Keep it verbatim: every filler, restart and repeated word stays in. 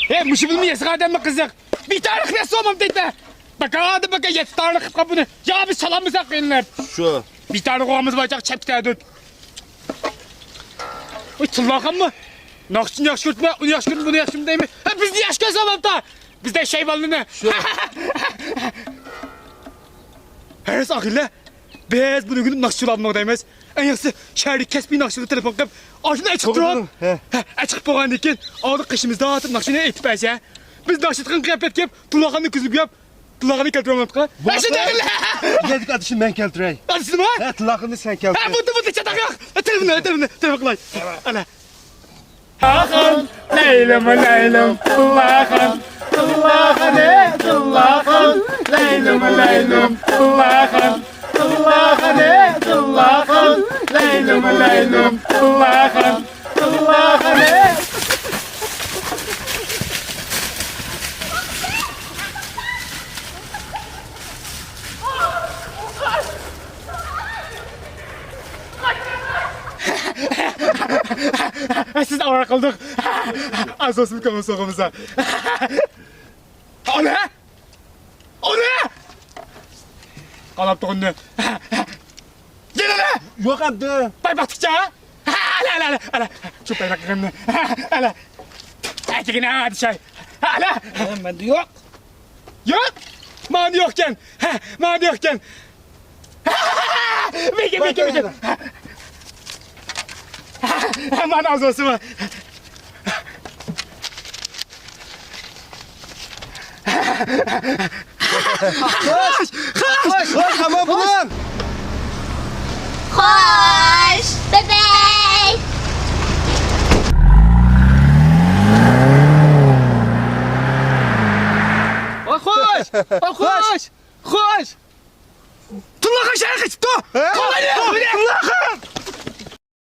ھەي، مۇشۇ بىلمە ياسىغان ئادەممۇ قىزىق. بىتارلىق ياسىغان دەيتتە. باكا، باكا، يەتتە تارلىق قىلىپ قاپتۇ. يا بىز سالاممىز ھەق ئېلىنىپ. شۇ. بىتارلىق بولغانمىز بارچاق چەپ كېتەدۇ. ئۇي، تىللاخانمۇ؟ ناخشىچىنى ياخشى كۆرىدىمەن، ئۇنى ياخشى كۆرىدىمەن، بۇنى ياخشى كۆرىمەن دەيمەن. ھە، بىزنى ياخشى كۆرسە بوپتۇ. بىزدە شەيبانلىنى. شۇ. ھەرس ئاخىرلا. بىز بۇنى كۈنۈپ ناخشىچىلارمۇ دەيمىز. ئەڭ ياخشىسى شەھەردىكى كەسپىي ناخشىچىلارغا تېلېفون قىلىپ، ئاشۇنى ئېچىقتۇرۇپ، توغرا. ھە. ھە، ئېچىقىپ بولغاندىن كېيىن، ئالدى قېشىمىزدا تۇرۇپ ناخشىنى ئېيتىپ بەرسە، بىز ناخشا ئېيتقان قىياپەتكە كېلىپ، تۇللاخاننى كۆزىمگە كېلىپ، تۇللاخاننى كەلتۈرۈۋالمامدىقا؟ ھە، شۇنداق. يەردىكى ئادىشىنى مەن كەلتۈرەي. ئادىشىنىمۇ؟ ھە، تۇللاخاننى سەن ھە، كەلتۈر. بولدى، بولدى، چاتاق يوق. تېلېفوننى، تېلېفوننى، تېلېفون قىلاي. ئەنە. تىللاخان، لەيلىم، لەيلىم، تىللاخان. تىللاخان، ئەي، تىللاخان. لەيلىم، لەيلىم، تىللاخان. تىللاخان، ئەي، تىللاخان. لەيلىم، لەيلىم، تىللاخان. تىللاخان، ئەي. سىزنى ئاۋارە قىلدۇق. ئاز بولسىمۇ كۆڭۈل سوغىمىزدا. ئانا! ئانا! قالاپ تۇغۇننى. يەنە! يوق ئەمدى. بايباقتىكچە. ئەلە، ئەلە، ئەلە، ئەلە. شۇ بايباق قىغىننى. ئەلە. ئەتىگىنە دېشاي. ئەلە. مەندە يوق. يوق؟ مانا يوقكەن. ھە، مانا يوقكەن. بېكىن، بېكىن، بېكىن. مانا ئاز بولسىمۇ. خوش، خوش، خوش، ئامان بولۇڭ. خوش، بەبەي. خوش، خوش، خوش. تىللاخان شەھەرگە قېچىپتۇ. ھە؟ تىللاخان!